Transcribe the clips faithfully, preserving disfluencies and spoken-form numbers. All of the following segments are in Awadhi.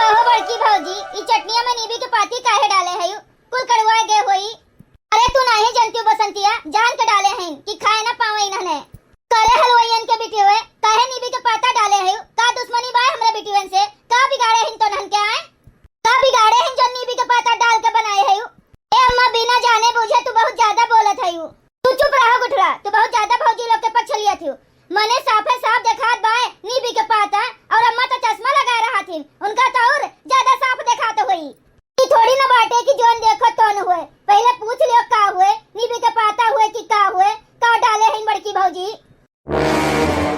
कहो बड़की भौजी, ई चटनिया में नीबी के पाती काहे डाले हयू? कुल कड़ुआ गे होई। अरे तू नाहीं जनतिउ बसंतिया, जान के डाले हइन कि खाए ना पावे इन्हने। करे हलवाइयन के बिटियो, काहे नीबी के पाता डाले हयू? का दुश्मनी बा हमरे बिटियन से? का बिगाड़े हइन तोनहन के आए? का बिगाड़े हइन जौन नीबी के पाता डाल के बनाए हयू? ए अम्मा, बिना जाने बूझे तू बहुत ज्यादा बोलत हयू। तू चुप रहो गुठला, तू बहुत ज्यादा भौजी लोग के पक्ष लियत हयू। मने साफे साफ देखात बाय नीबी के पाता, और अम्मा तो चश्मा लगाए रहत हिन, उनका तो और ज्यादा साफ देखात होई। ई थोड़ी न बाटे कि जौन देखो तौन हुए। पहिले पूछ लियो का हुए, नीबी के पाता हुए कि का हुए, का डाले हइन बड़की भौजी।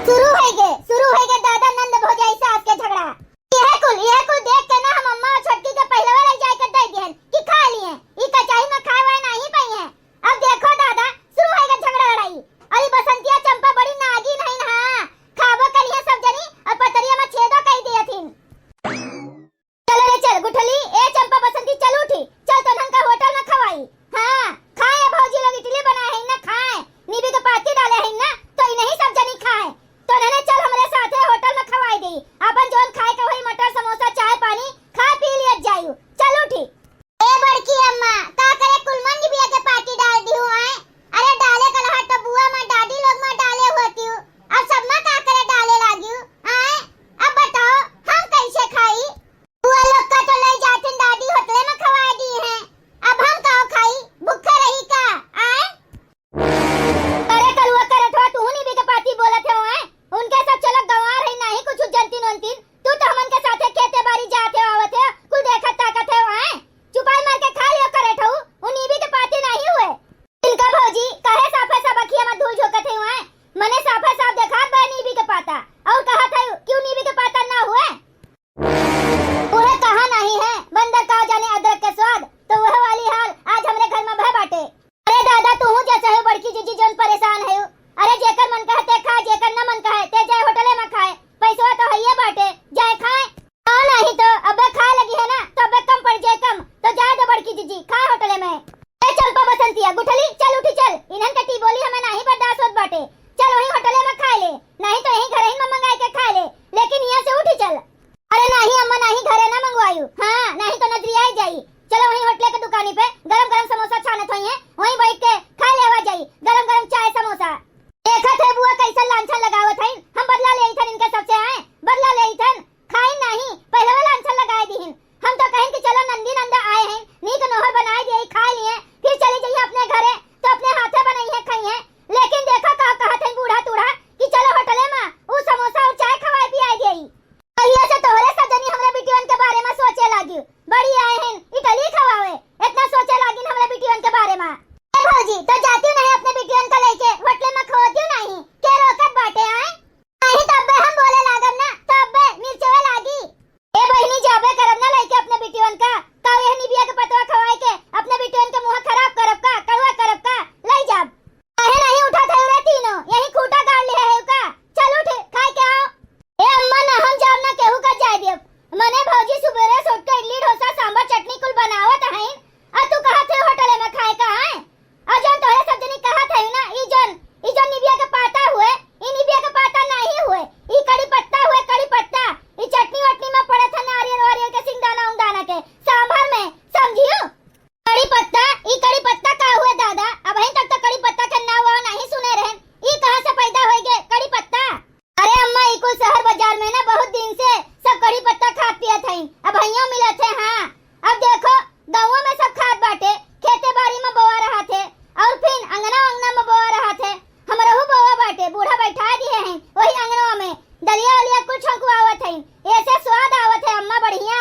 शुरू होइगे, शुरू होइगे दादा नंद भौजाई सास के झगड़ा। यह कुल, यह कुल देख के ना हम अम्मा और छोटकी के पहिलवा लग जाए के दे दिहन कि खा लिए। ई कचाही में खाए वाए नाही पाई है। अब देखो दादा, शुरू होइगे झगड़ा लड़ाई। और ई बसंतिया चंपा बड़ी नागिन हइन, हाँ, खाबो करिहे सब जनी और पतरिया में छेदो कई दियथिन। चल रे चल, गुठली, ए चंपा बसंती, चल उठी, चल तोनहन का होटल में खवाई। हाँ, खाए भौजी लोग इडली बनाए हइन ना, खाए, नीबी के पाती डाले हइन ना, तो इन्हीं सब जनी खाए। तोनहने चल हमरे साथे होटल में खवाई देई, आपन जौन खाए के होई, मटर समोसा, चाय पानी, खा पी लियत जाइयो। चल उठी। ए बड़की अम्मा, का करे कुल मन नीबिया के पाती डाल दिहू आए? अरे डाले कलहा तो बुआ में, डाडी लोग में डाले होतिउ, अब सब में का करे डाले लागिउ आए? अब बताओ हम कैसे खाई? बुआ लोग का तो ले जाथिन दादी होटले में खवा दी हैं, अब हम का खाई, भूखे रही का? आए? अरे कलुआ करठवा, तू नीबी के पाती बोलत है आए? उनके सब चलक गंवार है, नाही कुछ जनतीन उनतीन। तू तो हमन के साथे खेते बारी जात है, आवत है, कुल देखत ताकत है आए? चुपाई मार के खा लियो करठऊ, उ नीबी के पाती नाही हुए। इनका भौजी काहे साफे साफ अखिया में धूल झोंकत है आए? मने साफे साफ देखात बा नीबी के पाता, और कहत है क्यों नीबी के पाता ना हुए? उहे कहा नाही है, बंदर का जाने अदरक के स्वाद, तो वह वाली हाल आज हमरे घर में भय बाटे। अरे दादा, तू हूँ जैसे हो बड़की जीजी जौन परेशान है। अरे जेकर मन कहे ते खा, जेकर न मन कहे ते जाए होटले में खाए, पैसवा तो हइये बाटे, जाए खाए। हाँ नाही तो अबे खाए लगी है ना, तो अबे कम पड़ जाए कम, तो जाए दो बड़की जीजी, खाए होटले में। ए चंपा बसंतिया, गुठली, चल उठी चल, इन्हन के टीबोली हमें नाही बर्दाश्त होत बाटे, चल वहीं होटले में खाए ले, नाही तो यहीं घर ही में मंगाए के खाए ले, लेकिन यहाँ से उठी चल। अरे नाही अम्मा, नाही, घरे ना मंगवायु। हाँ, नाही तो नजरिया आई जाई। चलो वहीं होटले के दुकानी पे गरम गरम समोसा छानत होई हैं, वहीं बैठ के खा लेवा जाई गरम गरम चाय समोसा। देखत है बुआ कैसन लांछन लगावत हैं, हम बदला लेइथन इनके सबसे आए, बदला लेइथन। खाई नाही, पहले वाला लांछन लगाए दीहिन। हम तो कहें कि चलो नंदी नंदा आए हैं, नीक नोहर बनाए दिए, खा लिए, फिर चली जाइए अपने घरे, तो अपने हाथे बनाई है, खाई है। लेकिन देखो का कहत हैं बूढ़ा तूढ़ा कि चलो होटले में ऊ समोसा और चाय खवाए पियाए दिए। कहिया से तोहरे सब जनी हमरे बिटियन के बारे में सोचे लागी। बड़ी आए हैं इटली खवावे, इतना सोचे लागिन हमरे बिटियन के बारे में। ए भौजी, तो जातियो नहीं अपने बिटियन का लेके होटले में खवातियो नहीं, के रोकत बाटे आए? नहीं तो अब्बे हम बोले लागब ना, तो अब्बे मिर्चवा लागी। ए बहिनी, जाबे करब ना लेके अपने बिटियन का, का यह निबिया के पतवा खवाए के अपने बिटियन के मुंह खराब करब का, कड़वा करब का? ले जाब। काहे नहीं उठत है रे तीनों? यही खूंटा गाड़ लिहे है का? चल उठ, खाए के आओ। ए अम्मा, ना हम जाब ना केहू का जाए देब। मने भौजी सुबेरे से उठ के इडली, डोसा, सांभर, चटनी कुल बनावत हईन, आ तू कहत है होटले में खाए का है? और जौन तोहरे सब जनी कहत है ना, ई जौन, ई जौन निबिया के पाता हुए, ई निबिया के पाता नहीं हुए, ई कड़ी पत्ता हुए, कड़ी पत्ता। ई चटनी वटनी में पड़त है नारियल वारियल के, सिंगदाना उंगदाना के, सांभर में, समझियो? कड़ी पत्ता, ई कड़ी पत्ता का हुए दादा? अबहिन तक तो कड़ी पत्ता के नाव वाव नहीं सुने रहन। ई कहाँ से पैदा होइगे कड़ी पत्ता? अरे अम्मा, ई कुल शहर बाजार में ना बहुत दिन से सब कड़ी पत्ता खात पियत हईन। अबहियों मिलत है, हाँ। अब देखो, गाँवों में सब खात बाटे, खेते बारी में बोआ रहत है, और फिर अंगना अंगना में बोआ रहत है। हमरहू बोआ बाटे, बूढ़ा बैठा दिए हैं वही अंगनवा में, दलिया वलिया कुल छौंकुआवत हैं, ऐसे स्वाद आवत है अम्मा, बढ़िया।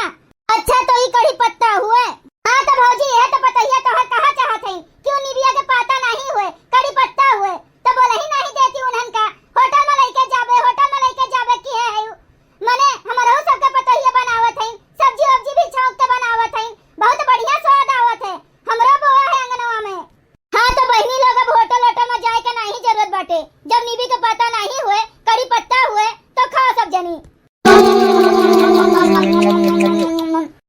अच्छा, तो ई कढ़ी पत्ता हुए? हाँ, तो भौजी, यह तो पतहिया तोहर कहा चाहत है, क्यों निबिया के पाता नहीं हुए, कढ़ी पत्ता हुए, तो बोलही नहीं देती उन्हन का, होटल में लेके जाबे, होटल में लेके जाबे की है, है उ। मने, हमरहू सबके पतहिया बनावत है, सब्जी वब्जी भी छौंक के बनावत है, बहुत बढ़िया स्वाद आवत है, हमरो बोआ है अंगनवा में। हाँ, तो बहिनी लोग, अब होटल वोटल में जाए के नहीं जरूरत बाटे, जब निबी के पाता नहीं हुए, कढ़ी पत्ता हुए, तो खाओ सब जनी।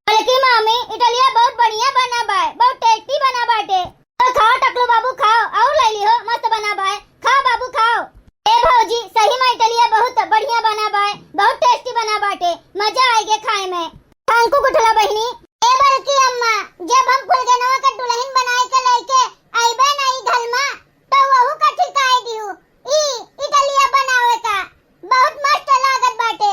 बड़की मामी, इडलिया बहुत बढ़िया बना बाय, बहुत tasty बना बाटे। तो खाओ टकलू बाबू, खाओ, और ले लिहो, मस्त बना बाय, खाओ बाबू, खाओ। ए भौजी, सही में इडलिया बहुत बढ़िया बना बाय, बहुत tasty बना बाटे, मजा आएगे खाए में। अंकु गुठला बहिनी। ए बड़की अम्मा, जब हम फुलगेनवा के दुलहिन बनाए के लइके अइबे ना ई घर मा, तो वहू का ठिकाए दिहू ई इटलिया बनावे का। बहुत मस्त लागत बाटे।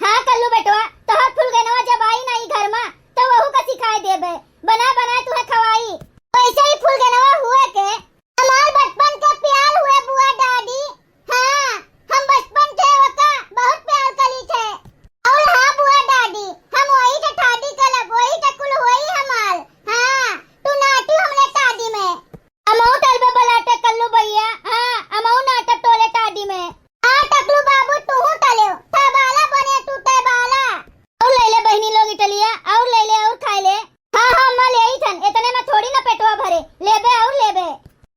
हाँ कल्लू बेटवा, तोहर फुलगेनवा जब आई ना ई घर मा, तो वहू का सिखाए देबे, बना बना तुहे खवाई। वैसे ही फुलगेनवा हुए के हमार बचपन के प्यार हुए बुआ दादी। हाँ, हम बचपन के ओका बहुत प्यार करी थे। और हाँ बुआ दादी, हम वही थे शादी कलब, वही थे कुल होई हमार। हाँ, तू नाटू हमरे शादी में। अमऊ टलबे बलाटे कल्लू भैया, हाँ, अमऊ नाटक टोले शादी में। हाँ टकलू बाबू, तू हूँ टले, तबाला बने तू तबाला। और ले ले बहिनी लोग इटलिया, और ले ले और खाए ले। हाँ, हाँ, अम्मा, ले आई थन, इतने में थोड़ी ना पेटवा भरे, लेबे और लेबे।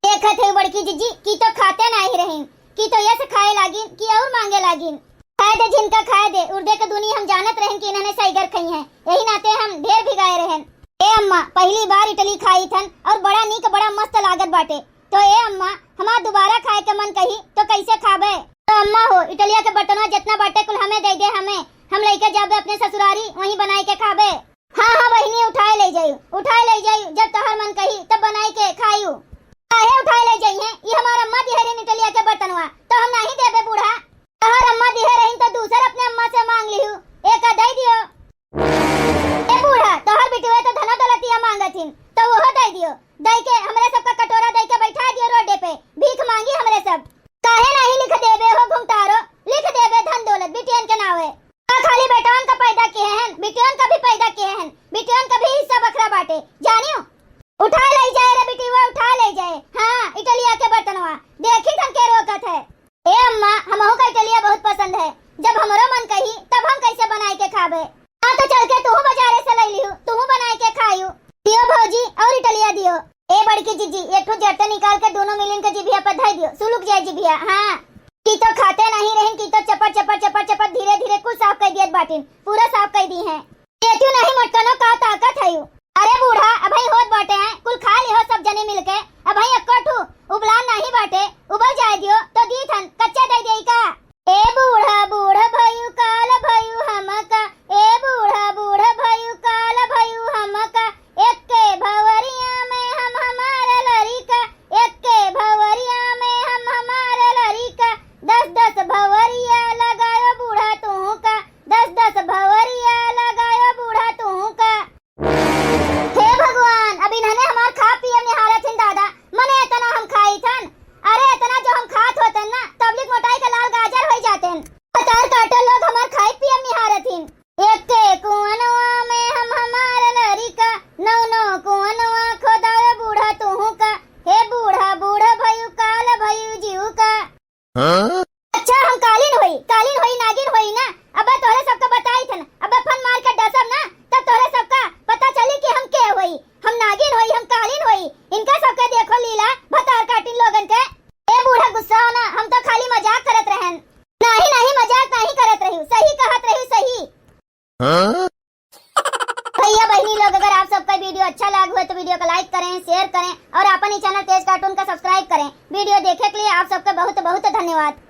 देखत है बड़की जिज्जी, की तो खाते नाही रहीन, की तो यस खाए लागिन, की और मांगे लागिन। खाए दे जिनका खाए दे, उर्दे के दुनी हम जानत रहेन कि इन्हने सैगर खई हैं, यही नाते हम ढेर भिगाए रहेन। ए अम्मा, पहली बार इटली खाई थन और बड़ा नीक, बड़ा मस्त लागत बाटे। तो ए अम्मा, हमार दोबारा खाए के मन कही तो कैसे खाबे? तो अम्मा हो, इटलिया के बर्तनवा जितना बाटे कुल हमें दे दे, हमें, हम लेके जाबे अपने ससुरारी, वहीं बनाए के खाबे। हाँ, हाँ बहिनी, उठाए ले जाइयो, उठाए ले जाइयो, जब तोहर मन कही तब बनाई के खाइयो। काहे उठाए ले जाइहे? ई हमार अम्मा दिहे रहीन इटलिया के बर्तनवा, तो हम नाही देबे बूढ़ा। तोहर अम्मा दिहे रहीन तो दूसर अपने अम्मा से मांग लिहू, एका दे दियो। ए बूढ़ा, तोहर बिटिया तो धनो दौलतिया मांगत हिन, तो वहो दे दियो। दे के हमरे सबका कटोरा दे के बैठा दियो रोडे पे, भीख मांगी हमरे सब। काहे नाही लिख देबे हो घुमतारो, लिख देबे धन दौलत बिटियन के नावे। का खाली बेटवन का पैदा किहे हन, बिटियन का भी पैदा किहे हन, बिटियन का भी हिस्सा बखरा बाटे, जानियो। उठा ले जाए रे बिटिया, उठा ले जाए। हाँ, इटलिया के बर्तनवा, देखी थन के रोकत है। ए अम्मा, हमहू का इटलिया बहुत पसंद है, जब हमरो मन कही तब हम कैसे बनाए के खाबे। हाँ, तो चल के तूहू बाजारे से ले लिहू, तूहू बनाए के खायू। दियो भौजी, और इटलिया दियो। ए बड़की जिज्जी, एक ठो जर्ते निकाल के दोनों मिलिन के जिभिया पर धर दियो, सुलुक जाए जिभिया। हाँ, की तो खाते नाही रहीन, की तो चपट चपट चपट चपट धीरे धीरे कुल साफ कर दियत बाटिन, पूरा साफ कर दी हैं। एतियो नाही मोटकनो का ताकत है यू। अरे बूढ़ा, अबही होत बाटे हैं, कुल खा लिहो सब जने मिलके, अबही एक्को ठू उबलान नाही बाटे, उबल जाए दियो, तो दी थन, कच्चे दे देई का? ए बूढ़ा, बूढ़ भयू, काल भयू हमका, ए बूढ़ा, बूढ़ भयू, काल भयू हमका, एक्के भवरिया में हम हमार लरिका, एक्के भवरिया में हम हमार लरिका, दस दस भवरिया लगायो बूढ़ा तुहू का, दस दस भवरिया लगायो बूढ़ा तुहू का। हे भगवान, अब इन्हने हमार खा पियब निहारत हिन दादा, मने इतना हम खाई थन। अरे इतना जो हम खात होतन ना, तबलिक मोटाई के लाल गाजर होई जातेन। भतार काटो लोग हमार खाई पियब निहारत हिन। एक्के कुअनवा में हम हमार लरिका, नौ नौ कुअनवा खोदावे बूढ़ा तुहू का। हे बूढ़ा, बूढ़ भयू, काल भयू जीव का। हाँ? अच्छा, हम कालिन होई, कालिन होई, नागिन होई ना। अब तोहरे सबका बताई थन, अब फन मार के डसब ना, तब तोहरे सबका पता चली कि हम के होई। हम नागिन होई, हम कालिन होई। इनका सबके देखो लीला, भतार काटिन लोगन के। ए बूढ़ा, गुस्सा हो ना, हम तो खाली मजाक करत रहन। नाही, नाही, मजाक नाही करत रही, सही कहत रही, सही। हाँ? भैया बहिनी लोग, अगर आप सबका video अच्छा लाग हुए तो video को like करें, share करें और अपन ही channel तेज cartoon का subscribe करें। Video देखे के लिए आप सबका बहुत बहुत धन्यवाद।